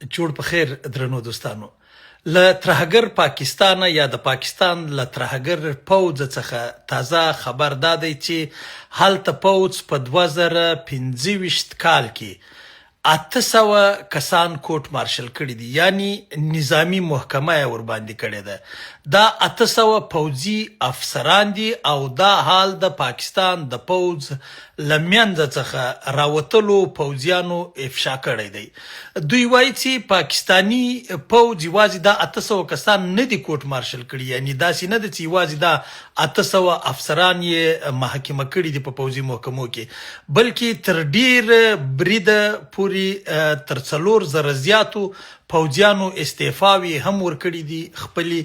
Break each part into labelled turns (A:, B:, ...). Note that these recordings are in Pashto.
A: جوړ په خیر درنو دوستانو. له ترهګر پاکستانه یا د پاکستان له ترهګر پوځ څخه تازه خبر دا دی چې هلته پوځ په 2025 کال کې 800 کسان کورټ مارشل کړي دي، یعنی نظامی محکمه یې ورباندې کړې ده. دا 800 پوځي افسران دي او دا حال د پاکستان د پوځ له منځه څخه راوتلو پوځیانو افشا کړی دی. دوی وایي چې پاکستاني پوځ یوازې دا 800 کسان نه دي کورټ مارشل کړي، یعنی داسې نه ده چې یوازې دا 800 افسران یې محاکمه کړي دي په پوځي محکمو کې، بلکې تر ډیر بریده پورې تر 4000 زیاتو پوځیانو استعفاوې هم ورکړي دي، خپلې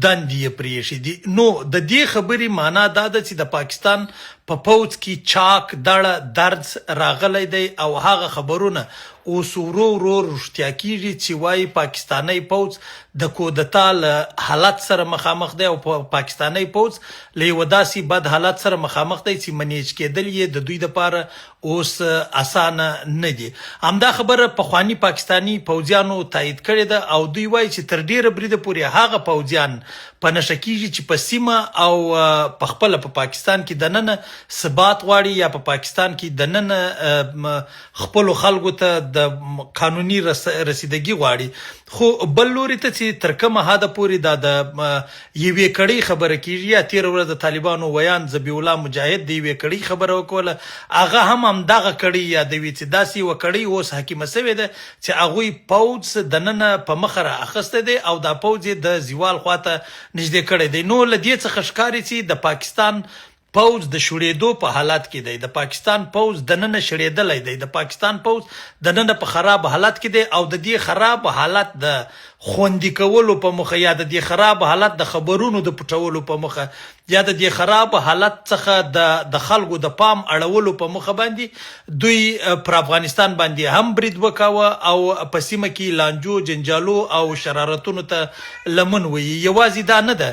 A: دندې یې پرېښې دي. نو د دې خبرې معنا دا ده چې د پاکستان په پوځ کې چاک دړه درز راغلی دی او هغه خبرونه اوس ورو ورو رښتیا کیږي چې وایي پاکستانی پوځ د کودتا له حالت سره مخامخ دی او پاکستانی پوځ له یوه داسې بد حالت سره مخامخ دی چې منیج کېدل یې د دوی دپاره اوس اسانه نه دي. همدا خبره پخواني پاکستاني پوځیانو تایید کړې ده او دوی وایي چې تر ډیره بریده پورې هغه پوځیان په نښه کیږي چې په سیمه او په خپله په پاکستان کې دننه ثبات غواړي یا په پاکستان کې دننه خپلو خلکو ته د قانوني رسیدګي غواړي. خو بل لوري ته چې تر کومه حده پورې دا د یوې کړۍ خبره کیږي، یا تېره ورځ د طالبانو ویاند ذبیح الله مجاهد د یوې کړۍ خبره وکوله، هغه هم همدغه کړۍ یادوي چې داسې یوه کړۍ اوس حاکمه شوې ده چې هغوی پوځ دننه په مخه را اخیستی دی او دا پوځ یې د زوال خواته نږدې کړی دی. نو له دې څخه ښکاري چې د پاکستان پوځ د شړېدو په حالت کې دی، د پاکستان پوځ دننه شړېدلی دی، د پاکستان پوځ دننه په خراب حالت کې دی او د دې خراب حالت د خوندي کولو په موخه یا د دې خراب حالت د خبرونو د پټولو په موخه یا د دې خراب حالت څخه د د خلکو د پام اړولو په موخه باندې دوی پر افغانستان باندې هم برید وکاوه او په سیمه کې لانجو، جنجالو او شرارتونو ته لمن وهي. یوازې دا نه ده،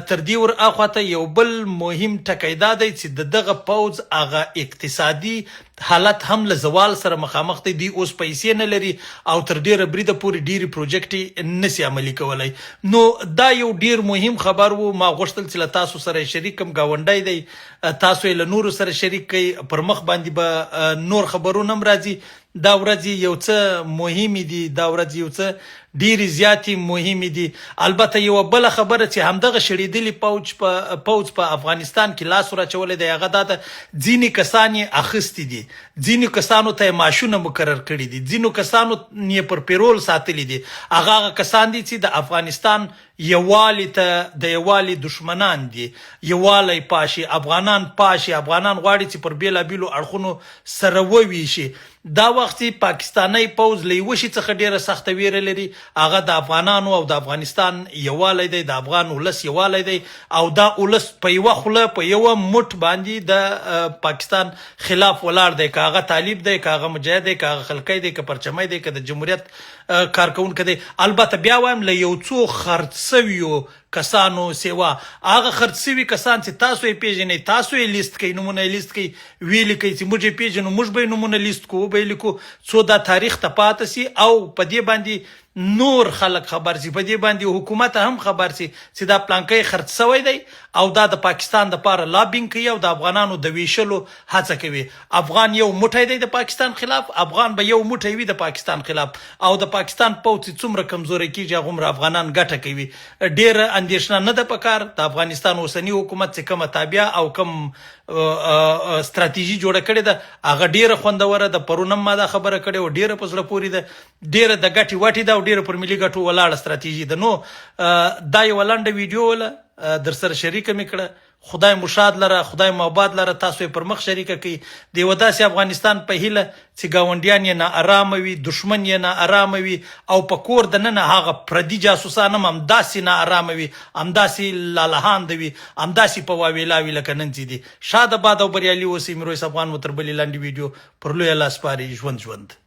A: تر دې ور اخوا ته یو بل مهم ټکی دا دی چې د دغه پوځ هغه اقتصادي حالت هم له زوال سره مخامخ دی. دوی اوس پیسې نه لري او تر ډیره بریده پورې ډېرې پروجیکټې نسی عملي کولای. نو دا یو ډیر مهم خبر وو، ما غوښتل چې له تاسو سره یې شریک کړم. ګاونډی دی، تاسو یې له نورو سره شریک کړئ. پر مخ باندې به نور خبرونه هم راځي. دا ورځې یو څه مهمې دي، دا ورځې یو څه ډېرې زیاتې مهمې دي. البته یوه بله خبره چې همدغه شړېدلي پوځ په پوځ په افغانستان کې لاس وراچولی دی، هغه دا ده ځینې کسان یې اخیستي دي، ځینو کسانو ته یې معاشونه مقرر کړي دي، ځینو کسانو یې پر پیرول ساتلي دي. هغه هغه کسان دي چې د افغانستان یووالي ته د یووالي دښمنان دي، یووالی پاشي، افغانان پاشي، افغانان غواړي چې پر بېلابېلو اړخونو سره وویشي. دا وخت چې پاکستانی پوځ له یوه شي څخه ډېره سخته وېره لري، هغه د افغانانو او د افغانستان یووالی دی، د افغان ولس یووالی دی او دا ولس په یوه خوله، په یوه موټ باندې د پاکستان خلاف ولاړ دی، که هغه طالب دی، که هغه مجاهد دی، که هغه خلقی دی، که پرچمی دی، که د جمهوریت کارکوونکی دی. البته بیا وایم له یو څو خرڅ شویو کسانو سوا، هغه خرڅ شوي کسان چې تاسو یې پیژنئ، تاسو یې لیست کړئ، نومونه یې لیست کړئ، ویې لیکئ چې موږ یې پیژنو، موږ به یې نومونه لیست کړو، وبه یې لیکو، څو دا تاریخ ته پاته شي او په دې باندې نور خلک خبر شي، په دې باندې حکومت هم خبر شي چې دا پلانکی خرڅ شوی دی او دا د پاکستان دپاره لابینګ کوي او د افغانانو د ویشلو هڅه کوي. افغان یو موټی دی د پاکستان خلاف، افغان به یو موټی وي د پاکستان خلاف او د پاکستان پوځ چې څومره کمزوری کیږي هغومره افغانان ګټه کوي. ډیره اندیښنه نه ده پکار. د افغانستان اوسني حکومت چې کومه تابیا او کوم ستراتیژي جوړه کړې ده هغه ډیره خوندوره ده. پرون هم ما دا خبره کړې وه، ډیره په زړه پورې ده، ډیره د ګټې وټې ده او ډیره پر ملي ګټو ولاړه ستراتیژي ده. نو دا یوه لنډه ویډیو وله درسره شریکه مې کړه. خدای مو ښاد لره، خدای مو اباد لره، تاسو یې پر مخ شریکه کړئ. د یوه داسې افغانستان په هیله چې ګاونډیان یې نا ارامه وي، دښمن یې نا ارامه وي او په کور دننه هغه پردي جاسوسان هم همداسې نا ارامه وي، همداسې لالهانده وي، همداسې په واویلا وي لکه نن چې دي. ښاد اباد او بریالي اوسئ. میرویس افغان مو تر بلې لنډې ویډیو پر لوی الله سپاري. ژوند ژوند.